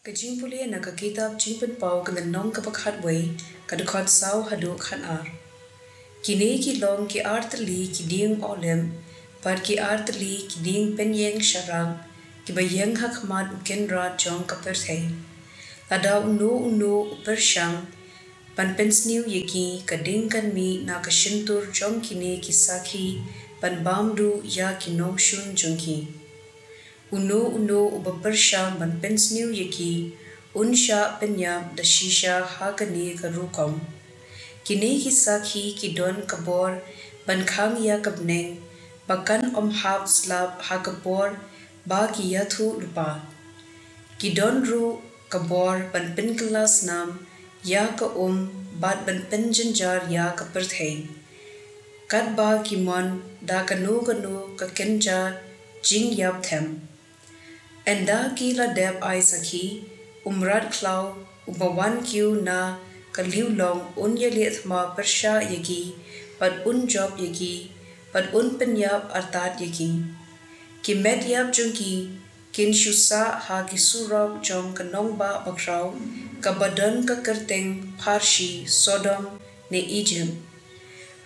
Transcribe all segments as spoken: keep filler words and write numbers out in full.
Ka jingpule na ka kitab Jingpynpaw ka lynnong kaba khatwei, ka dkhot saw haduh khatar. Kine ki long ki artylli ki dieng olib, bad ki artylli ki dieng pynïeng sharak, kiba ïeng ha khmat u Kynrad jong ka pyrthei. Lada uno uno u pyrshang ban pynsniew ïa ki, ka ding kan mih na ka shyntur jong kine ki sakhi ban bam duh ïa ki nongshun jong ki. Uno uno uba pyrshang ban pynsniew ïa ki, un shah pynïap da shisha ha kane ka rukom. Kine ki sakhi ki don ka bor ban khang ïa ka bneng, ba kan ym hap slap ha ka por ba ki ïathuh lypa. Ki don ruh ka bor ban pynkylla snam ïa ka um bad ban pynjynjar ïa ka pyrthei, katba ki mon da kano kano ka kynja jingïap them. Ynda ki la dep ai sakhi, u mrad khlaw uba wan kiew na ka liewlong un ïaleh thma pyrshah ïa ki, bad un jop ïa ki, bad un pynïap artat ïa ki. Ki met ïap jong ki kin shu sah ha ki surok jong ka nongbah bakhraw, kaba don ka kyrteng pharshi Sodom ne Ijipt,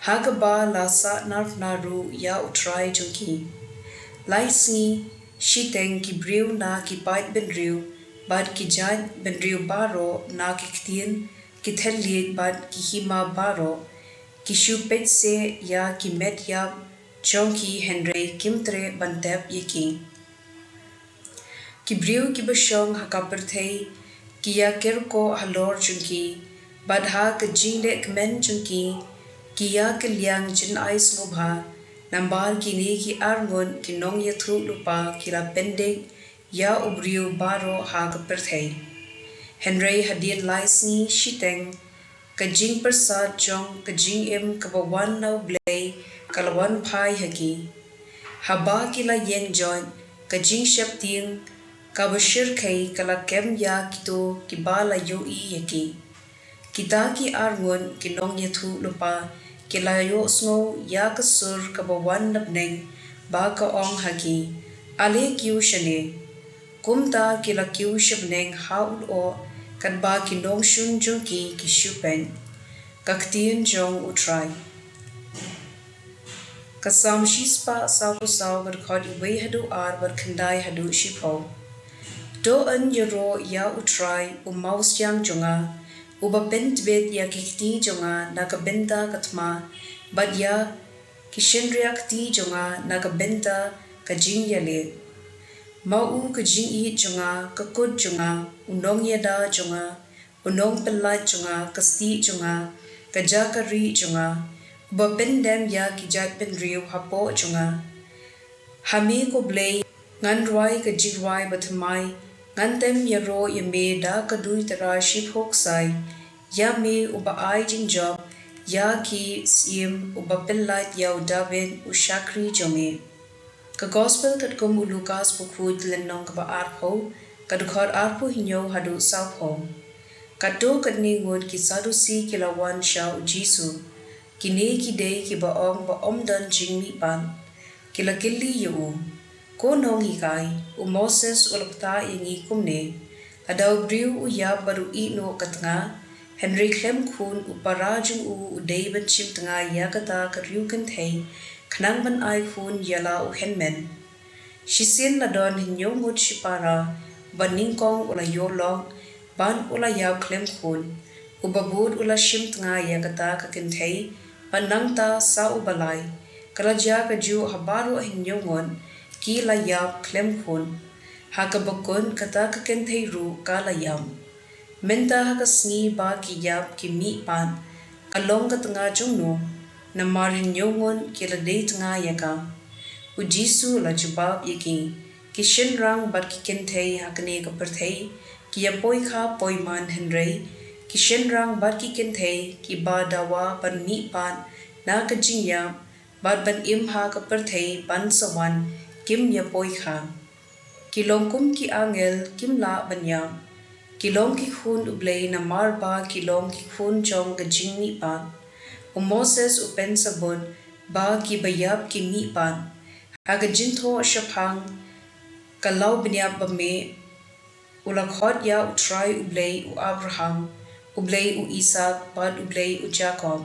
ha kaba la sahnarphna ruh ïa U Trai jong ki. Lai sngi shiteng ki briew na ki paid bynriew bad ki jait bynriew baroh, na ki ktien, ki thylliej bad ki hima baroh, ki shu peit seh ïa ki met ïap jong ki, hynrei kim treh ban tep ïa ki. Ki briew kiba shong ha ka pyrthei ki ïakyrkoh halor jong ki, bad ha ka jinglehkmen jong ki, ki ïakylliang jynai sngewbha. Namar kine ki arngut ki nongïathuhlypa ki la pyndik ïa u briew baroh ha ka pyrthei. Hynrei hadien lai sngi shiteng, ka jingpyrsad jong ka jingim kaba wan na U Blei ka la wan phai ha ki, haba ki la ïeng joit. Ka jingsheptieng kaba shyrkhei ka la kem ïa kito kiba la ïohi ïa ki. Kita ki arngut ki nongïathuhlypa ki la ïohsngew ïa ka sur kaba wan na bneng, ba ka ong ha ki, Ale kiew shane. Kumta ki la kiew sha bneng ha u lyoh, katba ki nongshun jong ki ki shu peit. Ka ktien jong U Trai. Ka Salm shispah sawphew saw, ka dkhot wei haduh ar bad khyndai haduh shiphew. To yn ïaroh ïa U Trai, u mawsiang jong nga, uba pyntbit ïa ki kti jong nga na ka bynta ka thma, bad ïa ki shynriah kti jong nga na ka bynta ka jingïaleh. Ma u ka jingïeit jong nga, ka kut jong nga, u nongïada jong nga, u nongpyllait jong nga, ka stieh jong nga, ka jaka rieh jong nga, uba pyndem ïa ki jaitbynriew hapoh jong nga. Ha me ko Blei ngan rwai ka jingrwai bathymmai, ngan tem ïaroh ïa me da ka duitara shiphew ksai. Ïa me uba ai jingjop ïa ki syiem, uba pyllait ïa u Dabid u shakri jong me. Ka Gospel katkum u Lukas bakhuid, lynnong kaba arphew, ka dkhot arphew hynñiew haduh sawphew. Katto katne ngut ki Sadusi ki la wan sha U Jisu. Kine ki dei kiba ong ba ym don jingmihpat. Ki la kylli ïa u, Ko Nonghikai, u Moses u la ktah ïa ngi kumne, lada u briew u ïap bad u ïeh noh ka tnga, hynrei khlem khun, u para jong u u dei ban shim tnga ïa kata ka riew kynthei, khnang ban ai khun ïa la u hynmen. Shisien la don hynñiew ngut shipara, ba nyngkong u la ïoh lok, bad u la ïap khlem khun. Uba bud u la shim tnga ïa kata ka kynthei, bad nangta sa uba lai. Ka la jia kajuh ha baroh hynñiew ngut ki la ïap khlem khun. Ha kaba kut kata ka kynthei ruh ka la ïap. Mynta ha ka sngi ba ki ïap ki mihpat, ka long ka tnga jong no? Namar hynñiew ngut ki la dei tnga ïa ka. U Jisu u la jubab ïa ki, Ki shynrang bad ki kynthei ha kane ka pyrthei ki ïapoikha poiman, hynrei ki shynrang bad ki kynthei kiba dawa ban mihpat na ka jingïap, bad ban im ha ka pyrthei ban sa wan, kim ïapoikha. Ki long kum ki angel, kim lah ban ïap. Ki long ki khun U Blei namar ba ki long ki khun jong ka jingmihpat. U Moses u pynsabut ba kiba ïap ki mihpat. Ha ka jingthoh shaphang ka lawbniap ba mih, U la khot ïa U Trai, U Blei u Abraham, U Blei u Isaak bad U Blei u Jakob.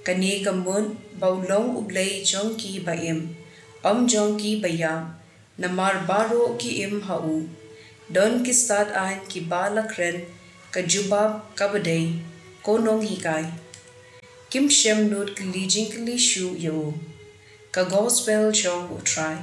Kane ka mut ba u long U Blei jong ki ba im, ym jong ki ba ïap, namar baroh ki im ha u. Don ki stad aiñ kiba la kren, ka jubab kaba dei, ko nonghikai. Kim shym nud kylli jingkylli shuh ïa u. Ka Gospel jong U Trai.